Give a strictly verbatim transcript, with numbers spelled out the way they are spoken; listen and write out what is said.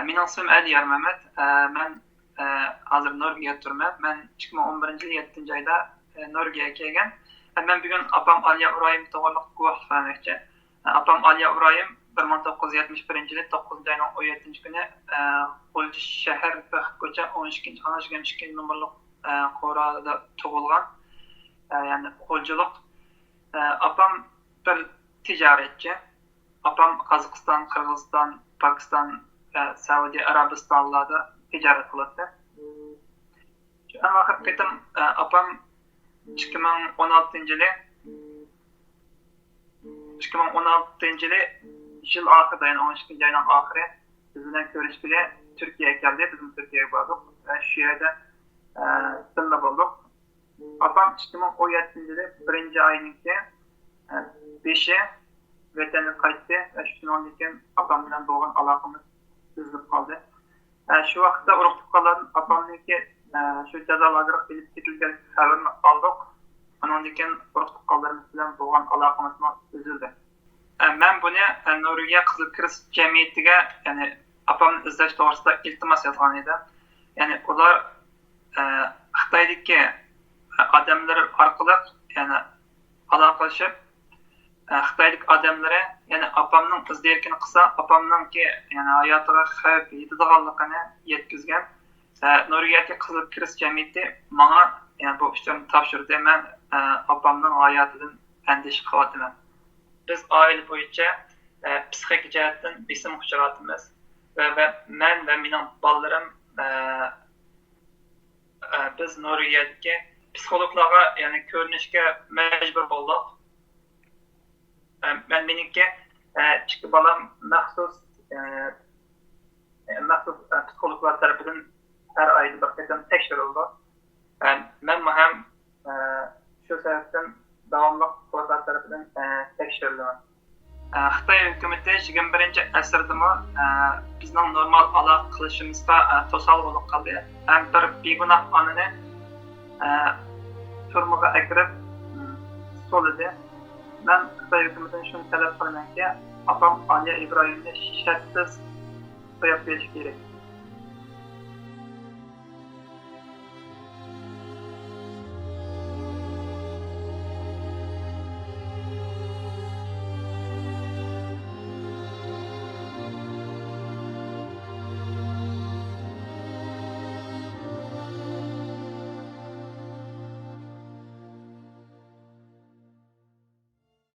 مېنىڭ ئىسمىم ئەلى يارمەمەت. ئە، مەن، ئە، ھازىر نورۋېگىيەدە تۇرىمەن. مەن ئىككى مىڭ ئون بىرىنچى يىلى يەتتىنچى ئايدا، ئە، نورۋېگىيەگە كەلگەن. ئە، مەن بۈگۈن ئاپام ئالىيە ئىبراھىم توغرىلىق گۇۋاھلىق بەرمەكچى. ئاپام ئالىيە ئىبراھىم بىر مىڭ توققۇز يۈز يەتمىش بىرىنچى يىلى توققۇزىنچى ئاينىڭ ئون يەتتىنچى كۈنى، ئە، غۇلجا شەھەر بەخت كوچا ئون ئىككىنچى خانا يىگىرمە ئىككىنچى نومۇرلۇق، ئە، قورۇدا تۇغۇلغان. ئە، يەنى غۇلجىلىق. ئە، ئاپام بىر تىجارەتچى. ئاپام قازاقىستان، قىرغىزىستان، پاكىستان، ئە، سەئۇدى ئەرەبىستانلاردا تىجارەت قىلاتتى. ئەڭ ئاخىرقى قېتىم، ئە، ئاپام ئىككى مىڭ ئون ئالتىنچى يىلى، ئىككى مىڭ ئون ئالتىنچى يىلى يىل ئاخىرىدا، يەنى ئون ئىككىنچى ئاينىڭ ئاخىرى بىز بىلەن كۆرۈشكىلى تۈركىيەگە كەلدى. بىزمۇ تۈركىيەگە باردۇق ۋە شۇ يەردە، ئە، بىللە بولدۇق. ئاپام ئىككى مىڭ ئون يەتتىنچى يىلى بىرىنچى ئاينىڭكى، ئە، بېشى ۋەتەنگە قايتتى ۋە شۇنىڭدىن كېيىن ئاپام بىلەن بولغان ئالاقىمىز ئۈزۈلۈپ قالدى. ئە، شۇ ۋاقىتتا ئۇرۇق تۇغقانلاردىن ئاپامنىڭكى، ئە، شۇ جازا لاگېرىغا ئېلىپ كېتىلگەن خەۋىرىنى ئالدۇق. ئۇنىڭدىن كېيىن ئۇرۇق تۇغقانلىرىمىز بىلەن بولغان ئالاقىمىزمۇ ئۈزۈلدى. ئە، مەن بۇنى، ئە، نورۋېگىيە قىزىل كىرېست جەمئىيىتىگە، يەنى ئاپامنى ئىزدەش توغرىسىدا ئىلتىماس يازغان ئىدىم. يەنى ئۇلار، ئە، خىتايدىكى، ئە، ئادەملىرى ئارقىلىق، يەنى ئالاقىلىشىپ، ئە، خىتايدىكى ئادەملىرى، يەنى ئاپامنىڭ ئىز دېرىكىنى قىلسا، ئاپامنىڭكى، يەنى ھاياتىغا خەۋپ يېتىدىغانلىقىنى يەتكۈزگەن. ئە، نورۋېگىيەدىكى قىزىل كىرېست جەمئىيىتى ماڭا، يەنى بۇ ئۇچۇرنى تاپشۇردى. مەن، ئە، ئاپامنىڭ ھاياتىدىن ئەندىشە قىلىۋاتىمەن. بىز ئائىلە بويىچە، ئە، پسىخىك جەھەتتىن بېسىمغا ئۇچراۋاتىمىز. ۋە، ۋە مەن ۋە مېنىڭ بالىلىرىم، ئە، ئە، بىز نورۋېگىيەدىكى پسىخولوگلارغا، يەنى كۆرۈنۈشكە مەجبۇر بولدۇق. ئە، مەن، مېنىڭكى، ئە، ئىككى بالام مەخسۇس، ئە، مەخسۇس، ئە، پسىخولوگلار تەرىپىدىن ھەر ئايدا بىر قېتىم تەكشۈرۈلىدۇ. ئە، مەنمۇ ھەم، ئە، شۇ سەۋەبتىن داۋاملىق پسىخولوگلار تەرىپىدىن، ئە، تەكشۈرۈلىمەن. ئە، خىتاي ھۆكۈمىتى يىگىرمە بىرىنچى ئەسىردىمۇ، ئە، بىزنىڭ نورمال ئالاقە قىلىشىمىزغا، ئە، توسالغۇ بولۇپ قالدى. ھەم بىر بىگۇناھ ئانىنى، ئە، تۈرمىگە ئەكىرىپ، م، سولىدى. مەن خىتاي ھۆكۈمىتىدىن شۇنى تەلەپ قىلىمەنكى، ئاپام ئالىيە ئىبراھىمنى شەرتسىز سوياپ بېرىشى كېرەك.